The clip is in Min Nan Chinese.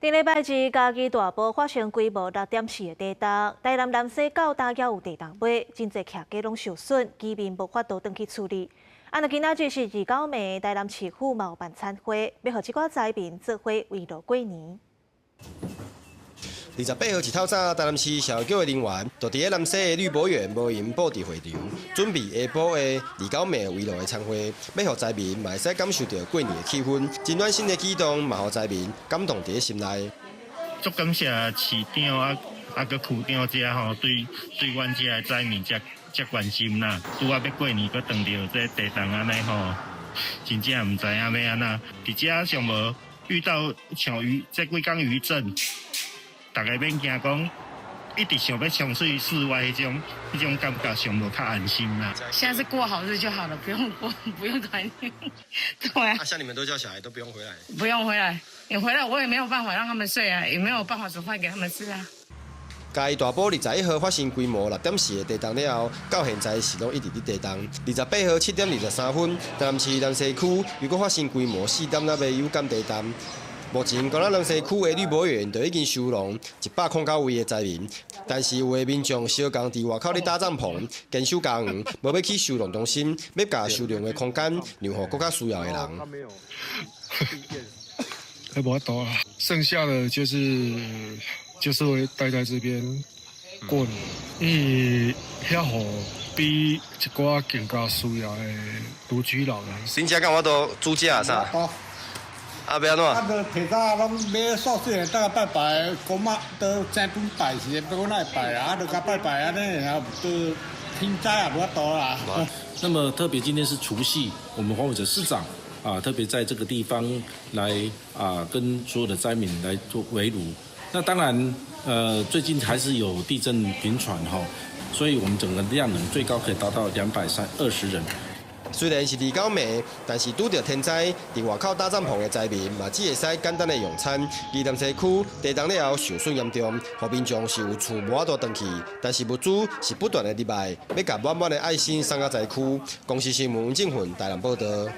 頂禮拜二，嘉義大埔發生規模6.4的地動，台南南勢到今猶有地動尾，真濟徛家攏受損，居民無法度轉去厝裡。啊，若今仔日是二九暝，台南市府嘛有辦餐會，欲予這寡災民做伙圍爐過年。 28號一透早，台南市社會局的人員就佇咧南勢的綠博園無閒布置會場，準備下晡的二九暝圍爐的餐會，欲予災民嘛會使感受著過年的氣氛。真暖心的舉動，嘛予災民感動佇咧心內。足感謝市長啊啊閣區長遮吼，對對阮遮的災民遮遮關心啦。拄仔欲過年，閣撞著這地動按呢吼，真正毋知影欲按怎。佇遮上無遇到像餘這幾工餘震。逐家免驚講，一直想欲衝出去室外彼種感覺，上無較安心啦。現在是過好日就好了，不用過，不用團年。對啊。啊，像你們都叫小孩都不用回來。不用回來，你回來我也沒有辦法讓他們睡啊，也沒有辦法煮飯給他們吃啊。嘉義大埔21號發生規模6.4的地動了後，到現在是攏一直佇地動。28號7點23分，台南市南勢區又閣發生規模4.6的有感地動。目前，干焦南勢區的綠博園就已經收容109位的災民，但是有的民眾相共佇外口咧搭帳篷，堅守家園，無欲去收容中心，欲共收容的空間讓予閣較需要的人。還無法度啊，剩下的就是會待在這邊過年，因為遐予比一寡更加需要的獨居老人。恁遮敢有法度煮食啊啥？啊，欲按怎？啊，就提早攏買素食的，當下拜拜，公媽都請本拜時，欲講哪會拜啊？啊，就共拜拜按呢，然後都天災也無法度啦。那麼特別今天是除夕，我們黃偉哲市長啊，特別在這個地方來啊，跟所有的災民來做圍爐。那當然，最近還是有地震頻傳哈，所以我們整個量能最高可以達到220人。雖然是二九暝，但是拄著天災，佇外口搭帳篷的災民嘛，只會使簡單的用餐。宜南西區地動了後受損嚴重，予民眾是有厝無法度轉去，但是物資是不斷的入來，欲共滿滿的愛心送到災區。公視新聞溫正雲台南報導。